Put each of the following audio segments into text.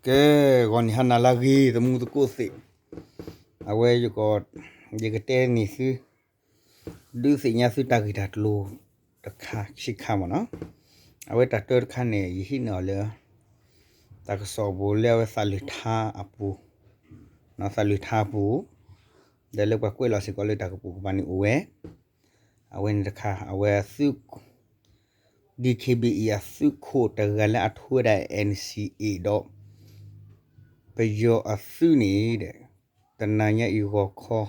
ကဲ, ဂီၤနံၤဟါနၤလၢအဂ့ၤ သမူသကိးသ့ၣ်, အဝဲ ယကတဲန့ၢ်သု ဒုးသ့ၣ်ညါသုတၢ်ဂ့ၢ်တၢ်ကျိၤတခါခံခါမ့ၢ်နီၤ. အဝဲတၢ်တၢတခါန့ၣ် ယဟံးန့ၢ်အီၤလၢ တၢ်ကစီၣ်ပူၤလၢအဝဲသးလုၢ်ထါအပူၤ, သးလုၢ်ထါအပူၤ, ဒီးလၢပှၤကွဲးလီၤစ့ၢ်ကီးလၢတၢ်ကပိာ်ကပၤန့ၣ်အိၣ်ဝဲ, အဝဲန့ၣ်တခါ အဝဲ DKBA အသုးခိၣ်တဂၤလၢအထူဝဲဒၣ် NCA ဒီး ပယီၤအသုးန့ၣ်ဒီး တနၤညါအံၤဂီၤခီ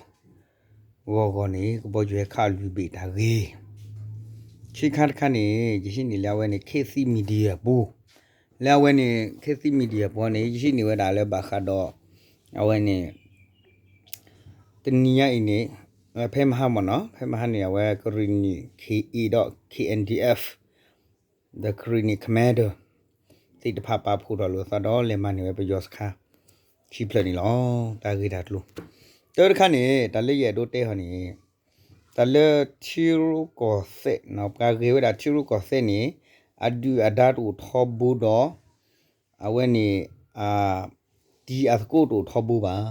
ဂီၤဂီၤန့ၣ် ကဘီယူၤဟဲခးအီၤလွံၢ်ဘ့ၣ်တၢ်ဂ့ၢ်, ခံခါတခါန့ၣ် ယဟံးန့ၢ်လၢအဝဲန့ၣ် ခေတ်သစ် Media ပူၤ, လၢအဝဲန့ၣ် ခေတ်သစ် Media ပူၤန့ၣ် ယဟံးန့ၢ်ဝဲဒၣ်လၢဘၣ်ဃးဒီး အဝဲန့ၣ် တနံၤညါအံၤန့ၣ် ဖဲမဟါမ့ၢ်နီၤ ဖဲမဟါန့ၣ် အဝဲကရံၣ်နံၣ် ခ့ၣ်အ့ၣ် ဒီး ခ့ၣ်အဲၣ်ဒံၣ်အ့ၣ် ဒီး Karenni Commander သ့ၣ်တဖၣ်ပာ်ဖှိၣ်ထီၣ်လိာ်သးဒီး လဲၤမၤန့ၢ်ဝဲပယီၤစခါ ခံဖျၢၣ်န့ၣ်လီၤ. တၢ်ဂ့ၢ်တၢ်ကျိၤ တၢတခါန့ၣ် တၢ်လၢယအဲၣ်ဒိးတဲဟီန့ၣ် တၢ်လၢထံရူၢ်ကီၢ်သဲးနီၤ ပှၤဂဲၤဝဲဒၣ်ထံရူၢ်ကီၢ်သဲးန့ၣ် အဒုၣ်အဒါတအိၣ်ထီဘိဒီး အဝဲန့ၣ် တံၤအသကိးတအိၣ်ထီဘိဘၣ်.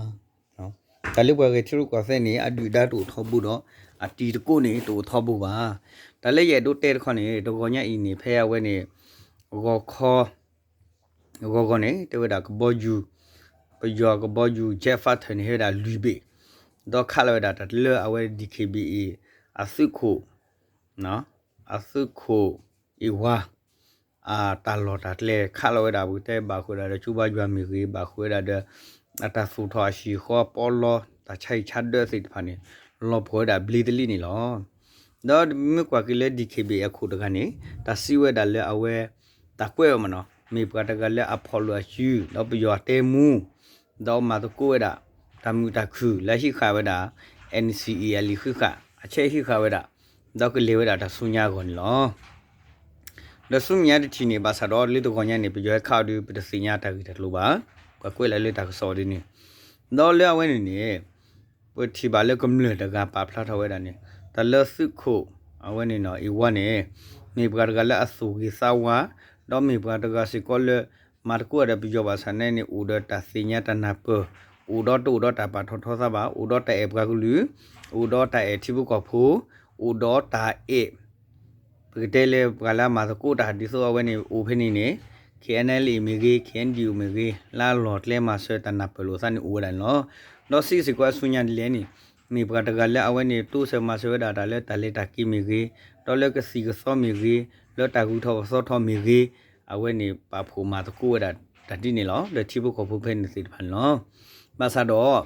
တၢ်လၢပှၤဂဲၤထံရူၢ်ကီၢ်သဲးန့ၣ် အဒုၣ်အဒါတအိၣ်ထီဘိဒီး အတံၤသကိးန့ၣ်တအိၣ်ထီဘိဘၣ်. တၢ်လၢယအဲၣ်ဒိးတဲတခီန့ၣ် တဂီၤညါအံၤန့ၣ် ဖဲအဝဲန့ၣ် ဂီၤခီ ဂီၤဂီၤန့ၣ် တဲဝဲဒၣ်ကဘီယူၤ ပယီၤကဘီယူၤ jet fighter န့ၣ် ဟဲဝဲဒၣ်လွံၢ်ဘ့ၣ် ဒီးခးလီၤဝဲဒၣ်တၢ်လၢအဝဲ DKBA အသုးခိၣ် အသုးခိၣ်အ့ၣ်ဝါ အတၢ်လီၢ်တၢ်ကျဲ ခးလီၤဝဲဒၣ် ပကတဲဘၣ်ဃုာ်ဝဲဒၣ်ဒီး ကၠိဘါယွၤမ့ၢ်ဂ့ၤ ဘၣ်ဃုာ်ဝဲဒၣ်ဒီး အတၢ်သူၣ်ထီၣ်အဟံၣ်ဃီပီလီ တၢ်ဆါဟံၣ်ဆါဒၢသ့ၣ်တဖၣ်န့ၣ် လီၤပှီၢ်ဝဲဒၣ်ဘျ့တလံန့ၣ်လီၤ. ဒီးမ့ၢ်ကွၢ်က့ၤလၢ DKBA အခိၣ်တဂၤန့ၣ် တၢ်စံးဝဲဒၣ်လၢအဝဲ တၢ်ကွဲးဝဲမ့ၢ်နီၤ မ့ၢ်ပှၤတဂၤလၢအဖီၣ်လိာ်အစု ဒီးပယီၤအတဲမူ ဒီးမၤသကိးဝဲဒၣ် တၢ်မုာ်တၢ်ခုၣ်လၢဟံးဃာ်ဝဲဒၣ် NCA အလံာ်ဃံးဃာ် အဆဲးဟံးဃာ်ဝဲဒၣ် ဒီးကလဲၤဝဲဒၣ်တၢ်ဆူညါအဂီၢ်န့ၣ်လီၤ. ဒီးဆူမဲာ်ညါတထံၣ်န့ၣ် ဘၣ်ဆၣ်ဒီးလၢတဂီၤညါန့ၣ် ပယီၤဟဲခးအီၤဒီး ပတသ့ၣ်ညါတၢ်ဂ့ၢ်တၢ်ကျိၤဘၣ်, ပှၤကွဲးလီၤလၢတၢ်ကစီၣ်ဒ်န့ၣ်, ဒီးလၢအဝဲန့ၣ်န့ၣ် ပထံၣ်ဘၣ်လၢကမျၢၢ်တဂၤပာ်ဖျါထီၣ်ဝဲဒၣ်န့ၣ် တၢ်လၢသုးခိၣ် အဝဲန့ၣ်နီၤ အ့ၣ်ဝါန့ၣ် မ့ၢ်ပှၤတဂၤလၢအသူၣ်ဂ့ၤသးဝါ, ဒီးမ့ၢ်ပှၤတဂၤစ့ၢ်ကီးလၢ မၤသကိးဒီးပယီၤဘၣ်ဆၣ်န့ၣ်န့ၣ် အိၣ်ဒီးတၢ်သ့ၣ်ညါတၢ်နၢ်ပၢၢ်, အိၣ်ဒီးတအိၣ်ဒီးတၢ်ပာ်ထီၣ်ထီသးဘၣ်, အိၣ်ဒီးတၢ်အဲၣ်ပှၤကလုာ်, အိၣ်ဒီးတၢ်အဲၣ်ထံဖိကီၢ်ဖိ, အိၣ်ဒီးတၢ်အဲၣ် ပကတဲလၢပှၤလၢအမၤသကိးတၢ်ဒ်သိးအဝဲန့ၣ်အိၣ်ဖဲန့ၣ်န့ၣ် KNLA မ့ၢ်ဂ့ၤ KNDO မ့ၢ်ဂ့ၤ လၢအလီၢ်ကျဲမၤစၢၤတၢ်နၢ်ပၢၢ်လိာ်သးန့ၣ်အိၣ်ဝဲဒၣ်န့ၣ်လီၤ. ဒီးစံးစ့ၢ်ကီးအဆူညါဒ်လဲၣ်န့ၣ် မ့ၢ်ပှၤတဂၤလၢအဝဲန့ၣ် တိစၢၤမၤစၢၤဝဲဒၣ်တၢ်လၢတၢ်လဲၤတၢ်က့ၤမ့ၢ်ဂ့ၤ, ဒီးလၢကသံၣ်ကသီမ့ၢ်ဂ့ၤ, လၢတၢ်ဂုၤထီၣ်ပသီထီၣ်မ့ၢ်ဂ့ၤ, အဝဲန့ၣ်ပာ်ဖှိၣ်မၤသကိးဝဲဒၣ်တၢ်ဒ်န့ၣ်လီၤ. ဒီးထံဖိကီၢ်ဖိဖဲန့ၣ်သ့ၣ်တဖၣ်န့ၣ်လီၤ. ဘၣ်ဆၣ်ဒီး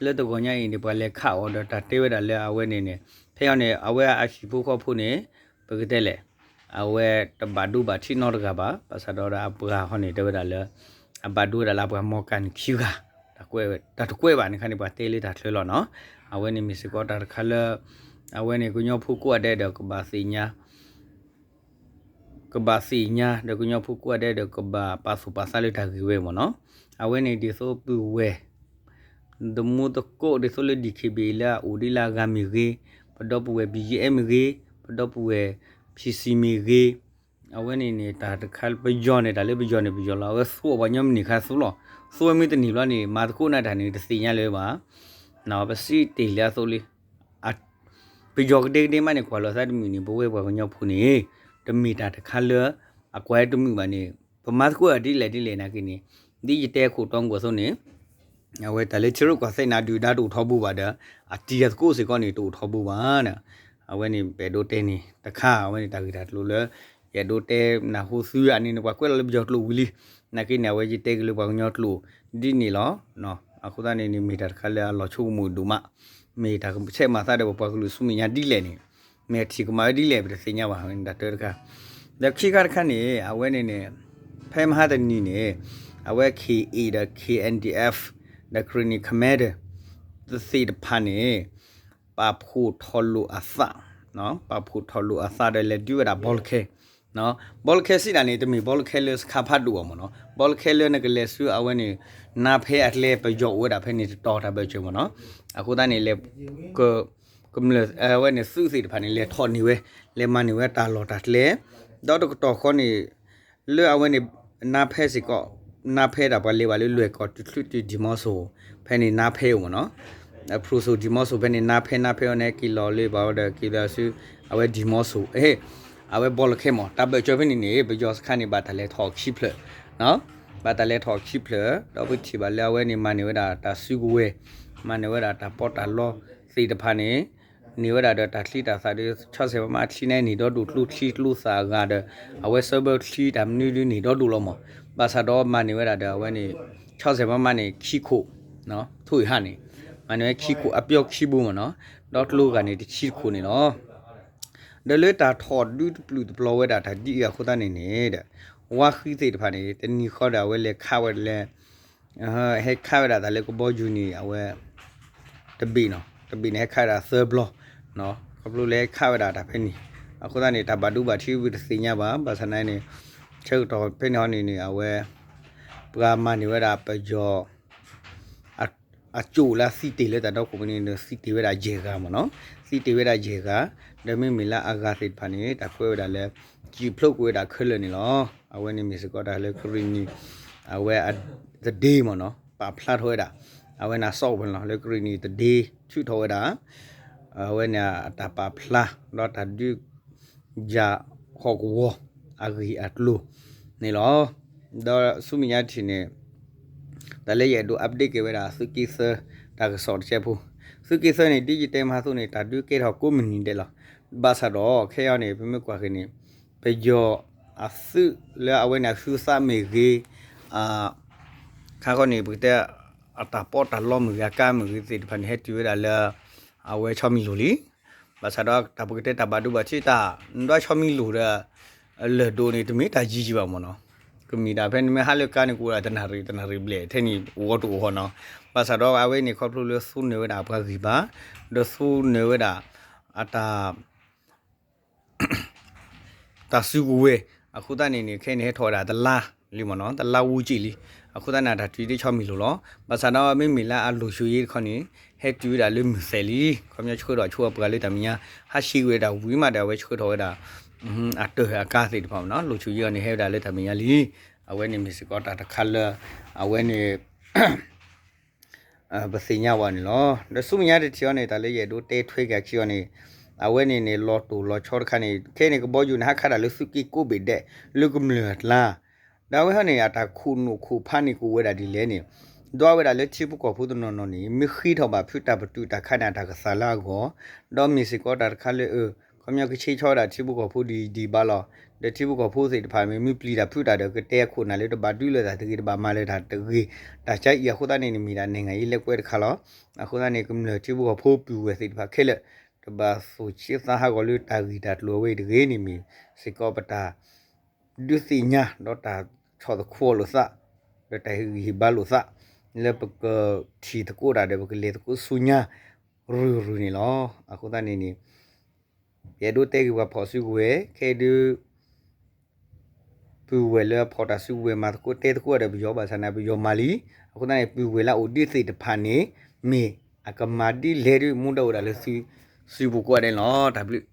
လၢတဂီၤညါအံၤန့ၣ် ပှၤလဲၤခးအီၤဒီးတၢ်တဲဝဲဒၣ်လၢအဝဲန့ၣ်န့ၣ် ဖဲအံၤန့ၣ် အဝဲအဟံၣ်ဖိဃီဖိန့ၣ် ပကတဲလဲၣ် အဝဲတဘၣ်ဒိဘၣ်ထံးနီတဂၤဘၣ်. ဘၣ်ဆၣ်ဒီးအပှၤဟီန့ၣ် တဲဝဲဒၣ်လၢ အဘၣ်ဒိဝဲဒၣ်လၢအပှၤမီၢ်ကၢ်န့ၣ်ခံဂၤ, တၢ်တကွဲးဘၣ်န့ၣ်ခါန့ၣ် ပှၤတဲလၢတၢ်ချၢလီၤနီၤ. အဝဲန့ၣ်မ့ၢ်စ့ၢ်ကီးတၢ်တခါလၢ အဝဲန့ၣ်ကညီဖိကိးဂၤဒဲးဒီးကဘၣ်သ့ၣ်ညါ ကဘၣ်သ့ၣ်ညါ ဒီးကညီဖိကိးဂၤဒဲးဒီးကဘၣ်ပာ်သူၣ်ပာ်သးလၢတၢ်ဂ့ၢ်ဝဲမ့ၢ်နီၤ. အဝဲန့ၣ်ဒ်သိးပုၢ်ဝဲၢ် သမူသကိးဒ်သိးလၢ DKBA လၢအအိၣ်ဒ်လၢအဂၤမ့ၢ်ဂ့ၤ, ပဒီပုၢ်ဝဲၢ် ဘီၣ်ယဲၣ်အဲၣ် မ့ၢ်ဂ့ၤ, ပဒီပုၢ်ဝဲၢ် ဖံၣ်စံၣ် မ့ၢ်ဂ့ၤ, အဝဲန့ၣ်န့ၣ် တၢ်တခါပယီၤန့ၣ် တၢ်လၢပယီၤန့ၣ်ပယီၤလီၤ. အဝဲသူအီၤပှၤကညီမုၢ်နံၤခါသူလီၤ. သူဝဲမ့ၢ်တနံၤဘျီန့ၣ် မၤသကိးန့ၢ်တၢ်န့ၣ် တသ့ၣ်ညါလၢၤဘၣ်. ပစံးတ့ၢ်လၢအသိးလံ ပယီၤကဒဲကဒဲမးန့ၣ် ကွၢ်လိာ်သးတမုာ်န့ၣ် ပဝဲပှၤကညီဖိန့ၣ် တမ့ၢ်တၢ်တခါလၢ အကွၢ်တမုာ်ဘၣ်န့ၣ် ပမၤသကိးတၢ်ဒ်လဲၣ်ဒ်လဲၣ်နာ်က့န့ၣ် ဒ်ယတဲခိၣ်တီမုၢ်အသိးန့ၣ် အဝဲတၢ်လၢထံရူၢ်ကီၢ်သဲးန့ၣ် အဒုၣ်ဒါတအိၣ်ထီဘိဘၣ်ဒီး အတံၤအသကိးစ့ၢ်ကီးန့ၣ် တအိၣ်ထီဘိဘၣ်. အဝဲန့ၣ်ပအဲၣ်ဒိးတဲန့ၣ်တခါ အဝဲန့ၣ်တၢ်ဂ့ၢ်တၢ်ကျိၤလၢ ယအဲၣ်ဒိးတဲနၢ်ဟူသုအန့ၣ်န့ၣ် ပှၤကွဲးလီၤလၢပယီၤကျိာ်ဝံၤလံ. နာ်က့န့ၣ် အဝဲယတဲက့ၤလၢပှၤကညီကျိာ်ဒ်န့ၣ်လီၤ. အဃိသတးန့ၣ်န့ၣ် မ့ၢ်တၢ်တခါလၢအလီၤဆိကမိၣ်ဒိၣ်မး, မ့ၢ်တၢ်ကဆဲးမၤသးဒီးပပှၤကလုာ်ဆူမဲာ်ညါဒ်လဲၣ်န့ၣ်, မ့ၢ်အထံၣ်ကမၣ်ဝဲဒ်လဲၣ် ပတသ့ၣ်ညါဘၣ် ဝဲန့ၣ်တၢ်တၢတခါ. ဒီးခံခါတခါန့ၣ် အဝဲန့ၣ်န့ၣ် ဖဲမဟါတနံၤန့ၣ် အဝဲ ခ့ၣ်အ့ၣ် ဒီး ခ့ၣ်အဲၣ်ဒံၣ်အ့ၣ် ဒီး Karenni Commander သ့ၣ်တဖၣ်န့ၣ် ပာ်ဖှိၣ်ထီၣ်လိာ်အသး, ပာ်ဖှိၣ်ထီၣ်လိာ်အသးဒီး လဲၤဒုးဝဲဒၣ်ဘီလၢခဲ, ဘီလၢခဲစံးဒၣ်န့ၣ် တမ့ၢ်ဘီလၢခဲလၢစခါဖးဒိၣ်ဘၣ်မ့ၢ်နီၤ, ဘီလၢခဲလၢနကလဲၤဆူအဝဲန့ၣ် နါဖဲအကျဲပယီၤအိၣ်ဝဲဒၣ်ဖဲန့ၣ်တတီၤတၢ်ဘၢၣ်စၢၤမ့ၢ်နီၤ, အဃိသတးန့ၣ် လဲၤ ကမျၢၢ်အဝဲန့ၣ်သုးသ့ၣ်တဖၣ်န့ၣ် လဲၤထီၣ်န့ၢ်ဝဲ, လဲၤမၤန့ၢ်ဝဲတၢ်လီၢ်တၢ်ကျဲ, ဒီးတကတီၢ်ဃီန့ၣ် လၢအဝဲန့ၣ် နါဖဲစ့ၢ်ကီး နါဖဲဒၣ်ပှၤလဲၤဘၣ်လၢလွဲၢ်ကီၢ်တချုးတုၤဒံၣ်မီစိၤ ဖဲန့ၣ်နါဖဲအိၣ်မ့ၢ်နီၤ, ဖရူစိၤဒံၣ်မီစိၤဖဲန့ၣ် နါဖဲနါဖဲအီၤန့ၣ် က့ၤလီၤလၢဘၣ်ဝဲဒီးက့ၤလၢဆူ အဝဲဒံၣ်မီစိၤ အဝဲဘီလၢခဲမး တၢ်ဘၢၣ်စၢၤဖဲန့ၣ်န့ၣ် ပယီၤစခါန့ၣ် ဘၣ်တၢ်လဲၤထီၣ်ခံဖျၢၣ်, ဘၣ်တၢ်လဲၤထီၣ်ခံဖျၢၣ် ဒီးပထံၣ်ဘၣ်လၢအဝဲန့ၣ် မၤန့ၢ်ဝဲဒၣ်တၢ်စုကဝဲၤ, မၤန့ၢ်ဝဲဒၣ်တၢ်ပီးတၢ်လီသ့ၣ်တဖၣ်န့ၣ် န့ၢ်ဝဲဒၣ်ဒီးတၢ်ချံတၢ်သၣ်ဒီး ဆီၣ်ဆဲးမးမးချံန့ၣ်န့ၢ်ဒီဒူၣ် ကျိချံကျိသၣ်အဂၤဒီး အဝဲစၢဘၢချံတၢ်မနုၤဒုန့ၢ်ဒီဒူၣ်လီၤမး, ဘၣ်ဆၣ်ဒီးမၤန့ၢ်ဝဲဒၣ်ဒီးအဝဲန့ၣ် ဆီၣ်ဆဲးမးမးန့ၣ် ခံခိၣ်, ထိၣ်အံၤဟါန့ၣ် မၤန့ၢ်ဝဲခံခိၣ် အပျီခံဘိမ့ၢ်နီၤ, ဒီးကျိဂၤန့ၣ်တဆံတခိၣ်န့ၣ်လီၤ. ဒီးလၢတၢ်ထီၣ်ဒုတပျုာ်တပျီၤဝဲဒၣ်တၢ်ဒ်အံၤအဃိသတးန့ၣ်န့ၣ်ဒီး ဝါဃံသ့ၣ်တဖၣ်န့ၣ် တနံၤဃီဒီးအဝဲလဲၤခးဝဲဒၣ်လၢ ဟဲခးဝဲဒၣ်တၢ်လၢကဘီယူၤန့ၣ် အဝဲ တဘ့ၣ်နီၤ တဘ့ၣ်န့ၣ် ဟဲခးဝဲဒၣ်သၢဘျီ, ခီဖျိလၢဟဲခးဝဲဒၣ်တၢ်ဖဲန့ၣ် အဃိသတးန့ၣ် တၢ်ဘၣ်ဒိဘၣ်ထံးဝံၤတသ့ၣ်ညါဘၣ် ဘၣ်ဆၣ်သနာ်န့ၣ် ဆၢကတီၢ်ဖဲန့ၣ်ဟီန့ၣ်န့ၣ် အဝဲ ပှၤမၤန့ၢ်ဝဲဒၣ်ပယီၤ အကၠိၣ်လၢအသံတ့ၢ်လၢတၢ်ဒီခိၣ်ဖဲန့ၣ်ဒီး သံတ့ၢ်ဝဲဒၣ်ယဲၢ်ဂၤမ့ၢ်နီၤ, သံတ့ၢ်ဝဲဒၣ်ယဲၢ်ဂၤ, ဒီးမ့မ့ၢ်လၢအဂၤသ့ၣ်တဖၣ်န့ၣ် တၢ်ကွဲးဝဲဒၣ်လၢ စံၣ်ဖျိးကွံာ်ဝဲဒၣ်ခဲလၢာ်န့ၣ်လီၤ. အဝဲန့ၣ်မ့ၢ်စ့ၢ်ကီးတၢ်လၢကရံၣ်နံၣ် အဝဲအသဒ့မ့ၢ်နီၤ ပာ်ဖျါထီၣ်ဝဲဒၣ် အဝဲန့ၣ်အစီအိၣ်ဖဲန့ၣ်လီၤ လၢကရံၣ်နံၣ်သဒ့ထုးထီၣ်ဝဲဒၣ် အဝဲန့ၣ်အတၢ်ပာ်ဖျါ ဒီးတၢ်ဒုး ယၤဟီၣ်ကဝီၤအဂ့ၢ်အကျိၤန့ၣ်လီၤ. ဒီးဆူမဲာ်ညါတထံၣ်န့ၣ် တၢ်လၢယအဲၣ်ဒိး update က့ၤဝဲဒၣ်သုးက့သၢတၢ်ကစီၣ်တကဲးဖိ, သုးက့သၢန့ၣ် ဒ်ယတဲမဟါအသိးန့ၣ် တၢ်ဒုးကဲထီၣ်ကိးမုၢ်နံၤဒဲးလီၤ. ဘၣ်ဆၣ်ဒီး ခဲအံၤန့ၣ် ပမ့ၢ်ကွၢ်က့ၤန့ၣ် ပယီၤအသုးလၢအဝဲန့ၣ်အဟုသးမ့ၢ်ဂ့ၤ ခါခီန့ၣ် ပကတဲ အတၢ်ပီးတၢ်လီမ့ၢ်ဂ့ၤ အကါမ့ၢ်ဂ့ၤသ့ၣ်တဖၣ်န့ၣ် ဟဲတုၤဝဲဒၣ်လၢ အဝဲဆီမံၤလိၤလံ. ဘၣ်ဆၣ်ဒီးတၢ်ပကတဲတၢ်ဘၣ်ဒိဘၣ်ထံးတၢ် နဒွးဆီမံၤလိၤဒီး လၢၢ်ဒိၣ်န့ၣ် တမ့ၢ်တၢ်ယံာ်ယံာ်ဘၣ်မ့ၢ်နီၤ, ကမ့ၢ်ဒၣ်ဖဲနမ့ၢ်ဟးလၢကါန့ၣ် ကအိၣ်ဒၣ်တနၣ်ရံၣ်တနၣ်ရံၣ်ဘျဲၣ် ထဲန့ၣ် အိၣ်ဂီၢ်တအိၣ်ဂီၢ်နီၤ. ဘၣ်ဆၣ်ဒီးအဝဲန့ၣ် ခီဖျိလၢသူနၢၤဝဲဒၣ်ပှၤဂံၢ်ဘါ ဒီးသူနၢၤဝဲဒၣ် အတၢ် တၢ်စုကဝဲၤ အဃိသတးန့ၣ်န့ၣ် ခဲအံၤန့ၣ် ဟဲထီၣ်ဝဲဒၣ်တလါလံမ့ၢ်နီၤ, တလါဝူကံၣ်လံ. အဃိသတးန့ၣ် တၢ်တုၤဒ်ဆီမံၤလိၤလီၤ. ဘၣ်ဆၣ်ဒီးမ့မ့ၢ်လၢအလိၤဆိယ့တခီန့ၣ် ဟဲတုၤဝဲဒၣ်လၢမုၢ်သဲးလံ. ခီပညီဆှၢထီၣ်ဆိပှၤလၢတၢ်မဲာ်ညါ ဟးဆှံဝဲဒၣ်ဝံၤမးဒီး အဝဲဆှၢထီၣ်ဝဲဒၣ် အတၢၢ်အကါသ့ၣ်တဖၣ်မ့ၢ်နီၤ, လိၤဆိယ့အီၤန့ၣ် ဟဲဝဲဒၣ်လၢတၢ်မဲာ်ညါလံ. အဝဲန့ၣ်မ့ၢ်စ့ၢ်ကီးတၢ်တခါလၢ အဝဲန့ၣ် ပသ့ၣ်ညါဝဲန့ၣ်လီၤ. ဒီးဆူမဲာ်ညါတထံၣ်အီၤန့ၣ် တၢ်လၢယအဲၣ်ဒိးတဲထွဲက့ၤအခံအီၤန့ၣ် အဝဲန့ၣ်န့ၣ် လီၤတိၢ်လီၤဆီတခါန့ၣ် ခဲအံၤန့ၣ် ကဘီယူၤန့ၣ် ဟးခးတၢ်လၢသုးက့ကိးဘ့ၣ်ဒဲး လၢကမျၢၢ်အကျါ ဒီးအဝဲဟီန့ၣ် အတၢ်ခိၣ်နူာ်ခိၣ်ဖးန့ၣ်ကအိၣ်ဝဲဒၣ်ဒ်လဲၣ်န့ၣ် ဒွးဝဲဒၣ်လၢထံဖိကီၢ်ဖိတနီၤနီၤန့ၣ် မ့ၢ်ဃ့ထီၣ်ဘၣ်ဖုတၢ်ပတုာ်တၢ်ခးန့ၣ် အတၢ်ကသးလၢအဂီၢ်, ဒီးမ့ၢ်စ့ၢ်ကီးတၢ်တခါလၢ ခီပညီကဆှၢဆီဝဲဒၣ်ထံဖိကီၢ်ဖိဒ်အံၤဒ်အံၤဘၣ်လီၤ. ဒီးထံဖိကီၢ်ဖိသ့ၣ်တဖၣ်မ့ၢ်မုၢ်ပျံၤတၢ်ဖုးတၢ်ဒီး ကတဲအခိၣ်နၢ်လၢတဘၣ်ဒုးလိာ်သးတဂ့ၤ တဘၣ်မၤလၢၤတၢ်တဂ့ၤ, တၢ်ကါအံၤအဃိသတးန့ၣ် မ့ၢ်ဒၣ်နဲၣ်ငါယ့လဲကွဲတခါလီၤ. အဃိသတးန့ၣ် ကမျၢၢ်ထံဖိကီၢ်ဖိပုၢ်ဝဲၢ်သ့ၣ်တဖၣ်ခဲလၢာ် တဘၣ်သိၣ်ဆံးသးဟးဂီၤလၢတၢ်ဂ့ၢ်တၢ်ကျိၤအဝဲအံၤတဂ့ၤန့ၣ် မ့ၢ်စ့ၢ်ကီးပတၢ် ဒုးသ့ၣ်ညါ ဒီးတၢ်ဆီၣ်သခူအီၤလိာ်သး ဒီးတၢ်ဟ့ၣ်ဂံၢ်ဟ့ၣ်ဘါလိာ်သး လၢပကထံၣ်သကိးတၢ်ဒီး ပကလဲၤသကိးဆူညါရုၢ်ရုၢ်န့ၣ်လီၤ. အဃိသတးန့ၣ်န့ၣ် ယအဲၣ်ဒိးတဲက့ၤပှၤဖီၣ်စုကဝဲၤ ခဲအံၤဒုး ပုၢ်ဝဲၢ်လၢအဖီၣ်တၢ်စုကဝဲၤ မၤသကိးတဲသကိးဒီးပယီၤ ဘၣ်ဆၣ်န့ၣ် ပယီၤမၤလံ. အဃိသတးန့ၣ် ပုၢ်ဝဲၢ်လၢအအိၣ်ဒံးသ့ၣ်တဖၣ်န့ၣ် မ့ၢ်အကမၤဒ်လဲၣ်ဒုး မူဒါအိၣ်ဒၣ်လၢသု စုပူၤကိးဂၤဒဲးန့ၣ်လီၤ. တၢ်ဘျုး